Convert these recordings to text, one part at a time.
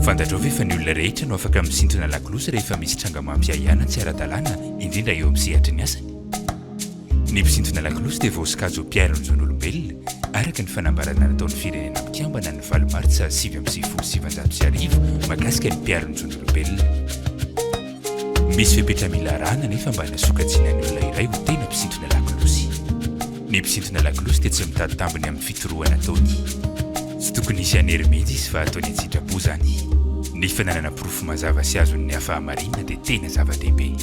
Fantatrao ve fa ny olona rehetra no afaka misintona lakolosy rehefa misy tranga mampiahiahy na tsy ara-dalàna, indrindra eo amin'ny sehatry ny asany? Ny mpisintona lakolosy dia voasokajy ho mpiaro ny zon'olombelona, araka ny fanambarana nataon'ny Firenena Mikambana ny valo martsa 1999 mahakasika ny mpiaro ny zon'olombelona. Misy fepetra mila arahana anefa mba hanasokajiana ny olona iray ho tena mpisintona lakolosy. Ny mpisintona lakolosy dia tsy mitady tambiny amin'ny fitorohana ataony. Tsy tokony hisy hanery mihitsy izy fa ataony an-tsitrapo izany. Ny fananana porofo mazava sy azon'ny hafa hamarinina dia tena zava-dehibe.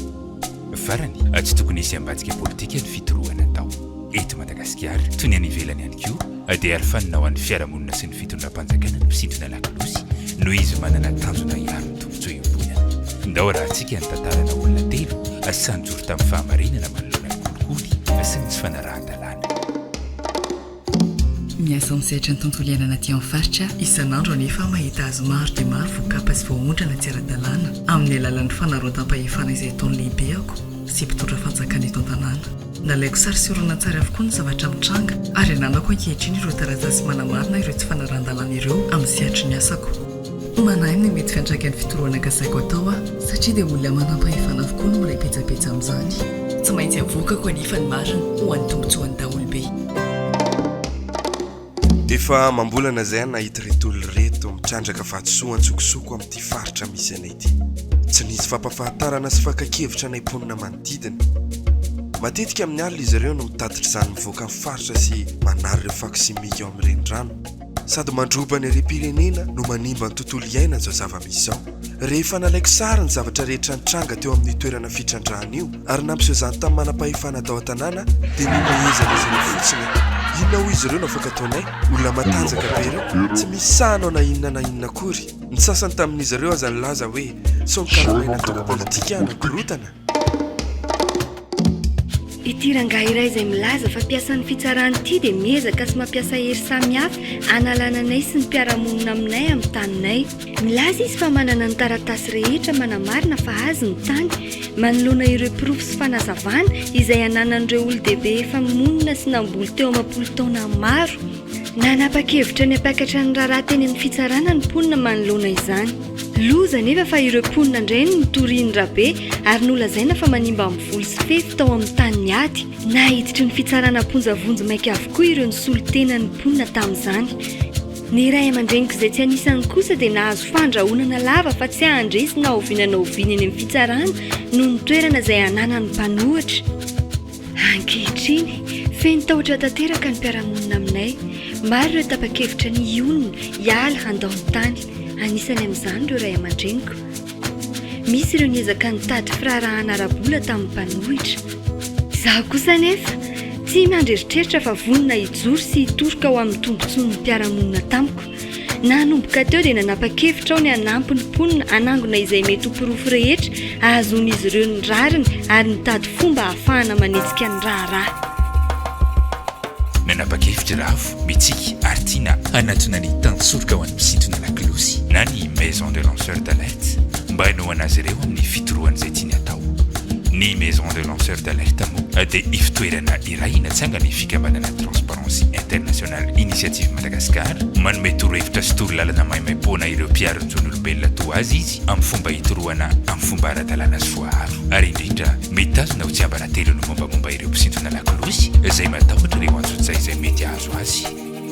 Farany, tsy tokony hisy ambadika politika ny fitorohana atao. Eto Madagasikara, toy ny any ivelany ihany koa, dia arofanina ho an'ny fiarahamonina sy ny fitondram-panjakana ny mpisintona lakolosy noho izy manana tanjona hiaro ny tombontsoa iombonana. Ndao arahantsika ny tantarana olona telo sahy nijoro tamin'ny fahamarinana manoloana ny kolikoly sy ny tsy fanarahan-dalàna. Miasa amin'ny sehatry ny tontolo iainana aty amin'ny faritra aho. Isan'andro anefa aho mahita hazo maro dia maro voakapa sy voaondrana tsy ara-dalàna amin'ny alalan'ny fanararaotam-pahefana izay ataon'ny lehibeako sy mpitondra fanjakana eto an-tanàna. Nalaiko sary sy horonantsary avokoa ny zavatra mitranga ary ananako ankehitriny ireo taratasy manamarina ireo tsy fanarahan-dalàna ireo amin'ny sehatry ny asako. Manahy ny mety fiantraikan'ny fitorohana kasaiko atao aho satria dia olona manampahefana avokoa no miray petsapetsa amin'izany. Tsy maintsy avoakako anefa ny marina ho an'ny tombontsoan'ny daholobe. Efa amam-bolana izay aho nahita ireto olona ireto mitrandraka vatosoa an-tsokosoko amin'ity faritra misy anay ity. Tsy nisy fampafahantarana sy fakan-kevitra anay mponina manodidina. Matetika amin'ny alina izy ireo no mitatitra izany mivoaka ny faritra sy manary ireo fako simika ao amin'ny renirano. Sady mandroba ny harem-pirenena no manimba ny tontolo iainana izao zava-misy izao. Rehefa nalaiko sary ny zavatra rehetra nitranga teo amin'io toerana fitrandrahana io ary nampiseho izany tamin'ny manam-pahefana tao an-tanàna dia nihomehezana izy ireo fotsiny aho. Inona hoy izy ireo no afaka ataonay? Olona matanjaka be ireo. Tsy misy sahy hanao na inona na inona akory. Ny sasany tamin'izy ireo aza nilaza hoe sao ny karamaina antoko politika hanakorontana. Ity rangahy iray izay milaza fa mpiasan'ny fitsarana ity dia miezaka sy mampiasa hery samihafa hanalana anay sy ny mpiara-monina aminay amin'ny taninay. Milaza izy fa manana ny taratasy rehetra manamarina fa azy ny tany, manoloana ireo porofo sy fanazavana izay ananan'ireo olon-dehibe efa monina sy namboly teo amam-polo taona maro. Nanapa-kevitra ny hampiakatra ny raharaha teny amin'ny fitsarana ny mponina manoloana izany. Loza anefa fa ireo mponina indray no notorian'i Rabe ary nolazaina fa manimba ny voly sy fefy tao amin'ny tany miady. Naiditry ny fitsarana am-ponja vonjimaika avokoa ireo nisolo tena ny mponina tamin'izany. Ny ray aman-dreniko izay tsy anisany kosa dia nahazo fandrahonana lava fa tsy hahandresy na oviana na oviana eny amin'ny fitsarana noho ny toerana izay ananan'ny mpanohitra. Ankehitriny, feno tahotra tanteraka ny mpiara-monina aminay. Maro ireo tapa-kevitra ny hionona, hiala, handao ny tany. Anisany amin'izany ireo ray aman-dreniko. Misy ireo niezaka nitady firaharahan ara-bola tamin'ny mpanohitra. Izaho kosa anefa, tsy miandry eritreritra fa vonona hijoro sy hitoroka ho amin'ny tombontsoan'ny mpiara-monina tamiko. Nanomboka teo dia nanapa-kevitra aho ny hanampy ny mponina hanangona izay mety ho porofo rehetra hahazoan'izy ireo ny rariny ary nitady fomba hahafahana manetsika ny raharaha. Nanapa-kevitra i Ravo, Mitsiky ary Tiana hanatona ny tantsoroka ho an'ny mpisintona lakolosy na ny Maison de lanceur d'alerte mba hanohana azy ireo amin'ny fitorohana izay tiany hatao. Ny Maison de lanceur d'alerte moa dia ivotoerana iray natsangan'ny fikambanana Transparency International Initiative Madagascar. Manome torohevitra sy torolalana maimaimpoana ireo mpiaro ny zon'olombelona toa azy izy amin'ny fomba hitorohana amin'ny fomba ara-dalàna sy voaaro. Ary indrindra, mitazona ho tsiambaratelo ny mombamomba ireo mpisintona lakolosy izay matahotra ireo antsojay izay mety hahazo azy.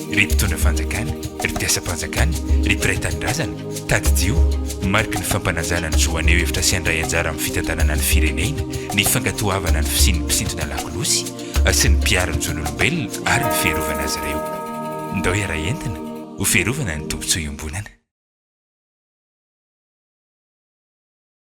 Ry mpitondra fanjakana, ry mpiasam-panjakana, ry mpiray tanindrazana, tadidio, mariky ny fampanajana ny zo haneho hevitra sy handray anjara amin'ny fitantanana ny firenena ny fankatoavana ny fisian'ny mpisintona lakolosy sy ny mpiaro ny zon'olombelona ary ny fiarovana azy ireo. Ndao hiara-hientana ho fiarovana ny tombontsoa iombonana.